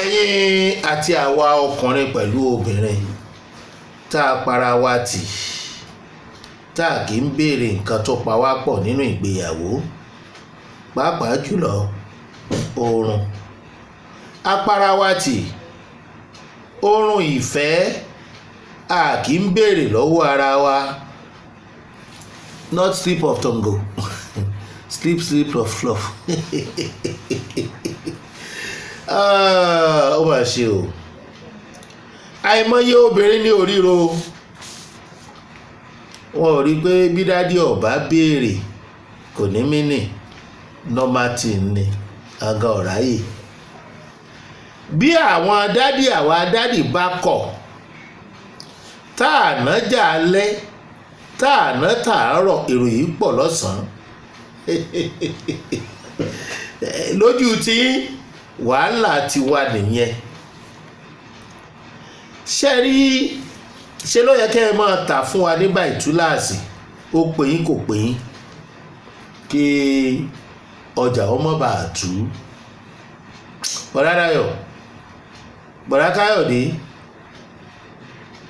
Ẹ̀yin àti àwa ọkùnrin pẹ̀lú obìnrin tá a para wa tì, tá a kì í béèrè nǹkan tó pa wá pọ̀ nínú ìgbéyàwó, pàápàá jùlọ oorun. A para wa tì, oorun ìfẹ́ a kì í béèrè lọ́wọ́ ara wa. Not sleep of tongue, sleep sleep of love. Ó mà ṣe o. Àìmọye obìnrin ní oríro. Wọn ò rí pé bí daddy ò bá béèrè kò ní meaning, normal thing ni, àga ọ̀ráyè. Bí àwọn daddy, àwa daddy bá kọ̀, tá à nájà alẹ́, tá à ná tàárọ̀, èrò yìí pọ̀ lọ́sàn-án. Lójú tí wàhálà ti wà nìyẹn. Ṣé rí, ṣé ló yẹ kí ẹ máa tà fún wa ní báyìí túláàsì, ó pè yín kò pè yín, kí ọjà ó má bàa tú. Bọ̀dá Dayọ̀, Bọ̀dá Káyọ̀dé,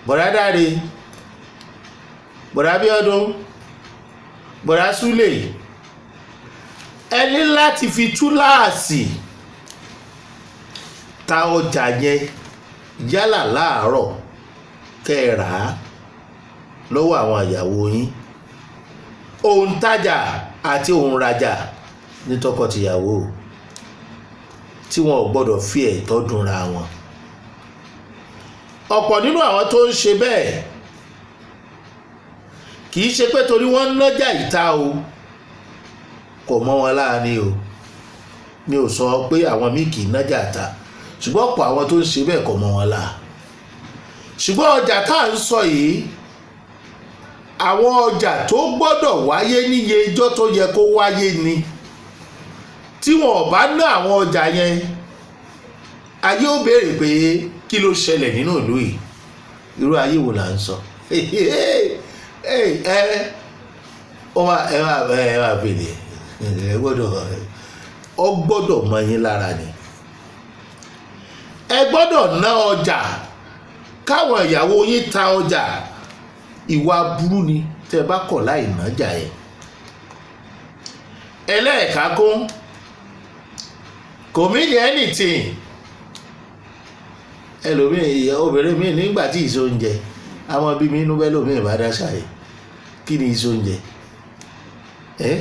Bọ̀dá Dáre, Bọ̀dá Bíọ́dún, Bọ̀dá Súlè, ẹ ní láti fi túláàsì ta ọjà yẹn yálà láàárọ̀ kẹ́ ẹ rà á lọ́wọ́ àwọn ìyàwó yín. Òǹtajà àti òǹrajà ní tọkọ-tìyàwó tí wọn ò gbọ́dọ̀ fi ẹ̀tọ́ dunra wọn. Ọ̀pọ̀ nínú àwọn tó ń ṣe bẹ́ẹ̀ kì í ṣe pé torí wọ́n ń nájà ìta o, kò mọ́ wọn láàrin o. Mi ò sọ pé àwọn míì kì í nájà ìta, ṣùgbọ́n ọ̀pọ̀ àwọn tó ń ṣe bẹ́ẹ̀ kò mọ́ wọn láà. Ṣùgbọ́n ọjà tá à ń sọ yìí, àwọn ọjà tó gbọ́dọ̀ wáyé níye ijọ́ tó yẹ kó wáyé ni. Tí wọn ò bá ná àwọn ọjà yẹn, ayé ó béèrè pé kí ló ṣẹlẹ̀ nínú ìlú yìí, irú ayé wo là ń sọ. Ẹ ó máa ẹ máa ẹ máa béèrè, ẹ gbọ́dọ̀, ọ gbọ́dọ̀ mọ yín lára ni. Ẹ gbọ́dọ̀ ná ọjà káwọn ìyàwó yín ta ọjà. Ìwà burú ni tẹ́ bá kọ̀ láì nájà yẹn. Ẹlẹ́ẹ̀kákún kò mean anything. Ẹlòmíì, obìnrin míì nígbà tí ìṣe oúnjẹ àwọn bí mi inú bẹ́ẹ̀ lòmíì bá dáṣà yìí, kí ni ìṣe oúnjẹ ẹ́?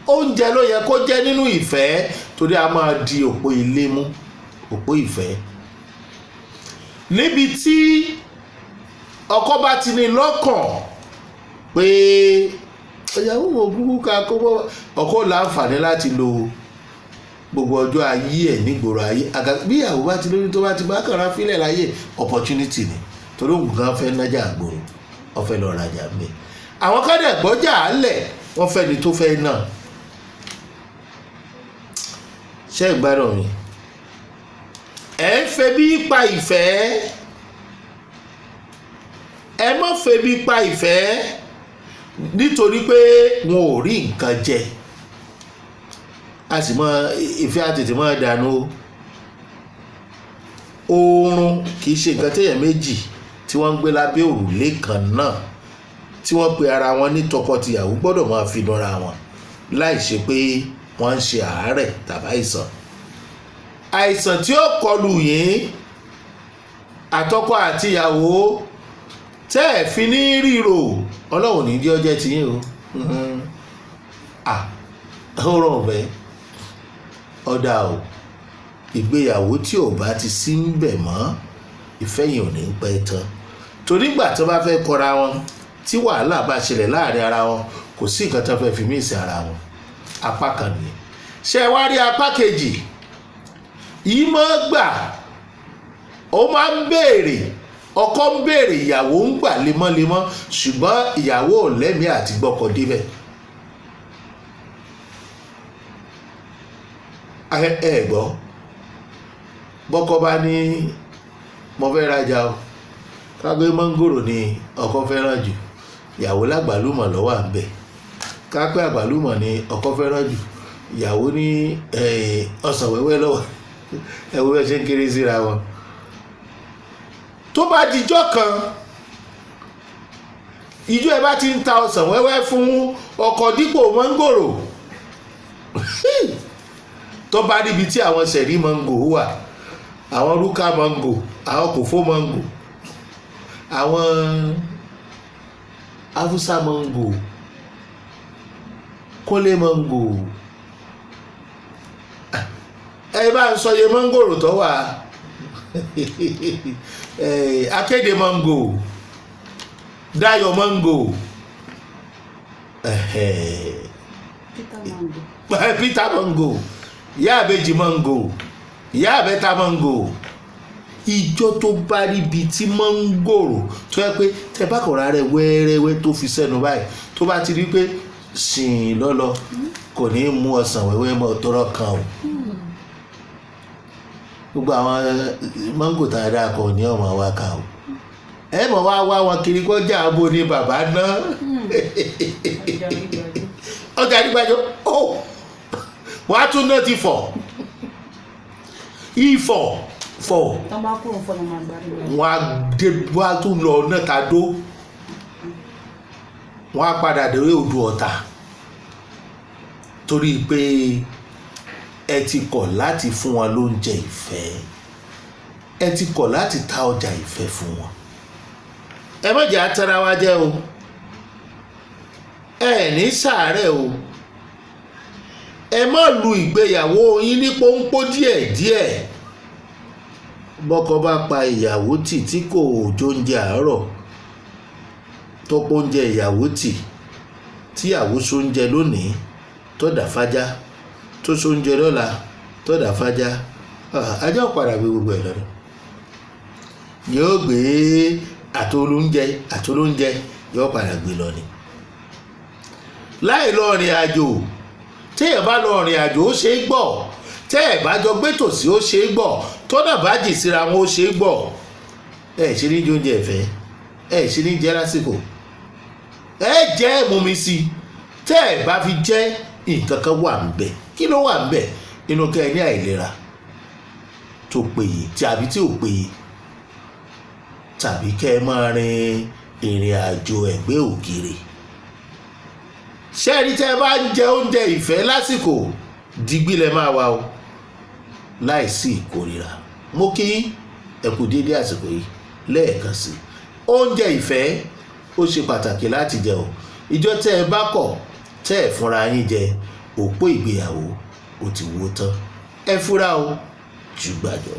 Oúnjẹ ló yẹ kó jẹ́ nínú ìfẹ́, torí a máa di òpó ilé mú, òpó ìfẹ́. Níbi tí ọkọ bá ti ní lọ́kàn pé ìyàwó wo kúkú ká kó bọ́, ọkọ láǹfààní láti lo gbogbo ọjọ́ ayé ẹ̀ nígboro ayé. Bí ìyàwó bá ti lóyún, tó bá ti bá kàrà fílẹ̀ láyé, opportunity ni, torí òun gan fẹ́ nájà àgbòrò, ó fẹ́ lọ rajà ń bẹ̀. Àwọn kan dẹ̀ gbọ́jà á lẹ̀, wọ́n fẹ́ ni tó fẹ́ náà. Ṣé ìgbádùn mi? Ẹ̀ ń febi pa ìfẹ́. Ẹ má febi pa ìfẹ́ nítorí pé wọn ò rí nǹkan jẹ. A sì mọ ìfẹ́ àtètè máa dànù o. Oorun kì í ṣe nǹkan téèyàn méjì tí wọ́n ń gbé lábẹ́ òrùlé kan náà, tí wọ́n pe ara wọn ní tọkọ-tìyàwó, gbọ́dọ̀ máa fi nura wọn láì ṣe pé wọ́n ń ṣe àárẹ̀ tàbí àìsàn. Àìsàn tí ó kọlù yín àtọkọ àtìyàwó tẹ́ ẹ̀ fi ní ríro, Ọlọ́run ní jẹ́ ọjẹ́ tiyín o. Ó rọrùn bẹ́ẹ̀, ọ̀dà o. Ìgbéyàwó tí ò bá ti sí ń bẹ̀ mọ́, ìfẹ́ yẹn ò ní pẹ́ tán, torí ìgbà tí wọ́n bá fẹ́ kọra wọn, tí wàhálà bá ṣẹlẹ̀ láàrin ara wọn, kò sí nǹkan tó fẹ́ fi mí sí ara wọn. Apá kan nìyẹn. Ṣé ẹ wá rí apá kejì yìí mọ́ gbà, ó máa ń béèrè, ọkọ ń béèrè, ìyàwó ń gbà lemọ́lemọ́, ṣùgbọ́n ìyàwó ò lẹ́mìí àti gbọ́kọ débẹ̀. Ẹ gbọ́, bọ́kọ bá ní mo fẹ́ rajà o, kágbé mọ́ngòrò ni ọkọ fẹ́ràn jù, ìyàwó lágbàlúmọ̀ ló wà ńbẹ̀. Kápẹ́ àgbàlúmọ̀ ni ọkọ fẹ́ràn jù, ìyàwó ní ọsàn wẹ́wẹ́ ló wà. Ẹ wo bẹ́ẹ̀ ṣe ń kéré síra wọn. Tó bá dijọ́ kan, ìjọ ẹ bá ti ń ta ọsàn wẹ́wẹ́ fún ọkọ dípò mọ́ngòrò, tó bá níbi tí àwọn sẹ̀rí mọ́ngò wà, àwọn rúkà mọ́ngò, àwọn kòfó mọ́ngò, àwọn haúsá mọ́ngò, kólé mọ́ngò, ẹ bá ń sọ iye mọ́ngòrò tó wà, akéde mọ́ngò, Dayọ̀ mọ́ngò, Peter Mango. Peter mọ́ngò, ìyá àbèjì mọ́ngò, ìyá àbẹ́ta mọ́ngò. Ìjọ tó bá ríbi tí mọ́ngòrò tó yẹ pé tẹ bá kọ̀ọ̀rọ̀ rẹ wẹ́rẹ́wẹ́ tó fi sẹ́nu báyìí, tó bá ti rí pé sìn lọ́lọ́, kò ní í mú ọsàn wẹ́wẹ́ mọ́ tọrọ kan o. Gbogbo àwọn mọ́ngò tá a dá kọ ní ọmọ wa ká o, ẹ mọ̀ wá wá wọn kiri kọjá abo ní bàbá náà. Ọjà gbígbàjú. Ọjà àdìgbàjọ ó wàá tún náà ti fọ̀ ìfọ̀ fọ̀. Tọ́ bá kúrò fọlọ́ máa gbárí lọ. Wọn á dé, wọn á tún lọ náà ta dó, wọn á padà dé odò Ọ̀tà, torí pé ẹ ti kọ̀ láti fún wọn lóúnjẹ ìfẹ́, ẹ ti kọ̀ láti ta ọjà ìfẹ́ fún wọn. Ẹ má jẹ́ atara wa jẹ́ o. Ẹ ní sàárẹ̀ o. Ẹ má lu ìgbéyàwó yín ní pọ́npọ́ díẹ̀díẹ̀. Bọ́kọ bá pa ìyàwó tì tí kò jóúnjẹ àárọ̀, tó pọ́njẹ ìyàwó tì, tíyàwó sóúnjẹ lónìí tó dà fájá, tó sóúnjẹ lọ́la tó dà fájá, ajá ò padà gbé gbogbo ẹ̀ lọ́dọ̀, yóò gbé àtolóúnjẹ, àtolóúnjẹ yóò padà gbé lọ ni. Láì lọ rìn àjò, téèyàn bá lọ rìn àjò, ó ṣe é gbọ́. Tẹ́ ẹ̀ bá jọ gbé tòsí, ó ṣe é gbọ́. Tọ́nà bá jì síra wọn, ó ṣe é gbọ́. Ẹ ṣe ní jẹ oúnjẹ ìfẹ́, ẹ ṣe ní jẹ lásìkò, ẹ jẹ́ ẹ mú mi sí i. Tẹ́ ẹ bá fi jẹ́, nǹkan kan wà ń bẹ̀. Kí ló wà ń bẹ̀? Inú kẹ́ ẹ ní àìlera tó péye tàbí tí ò péye, tàbí kẹ́ ẹ máa rin ìrìn àjò ẹ̀gbẹ́ ògiri. Ṣẹ́ẹ̀rí, tẹ́ ẹ bá ń jẹ oúnjẹ ìfẹ́ lásìkò, digbí lẹ máa wà o, láìsí ìkórira. Mo kí ẹ kú déédéé àsìkò yìí lẹ́ẹ̀kan sí. Oúnjẹ ìfẹ́ ó ṣe pàtàkì láti jẹ o. Ìjọ tẹ́ ẹ bá kọ̀ tẹ́ ẹ fúnra yín jẹ, òpó ìgbéyàwó ó ti wó tán. Ẹ fúra o, jù gbàjọ.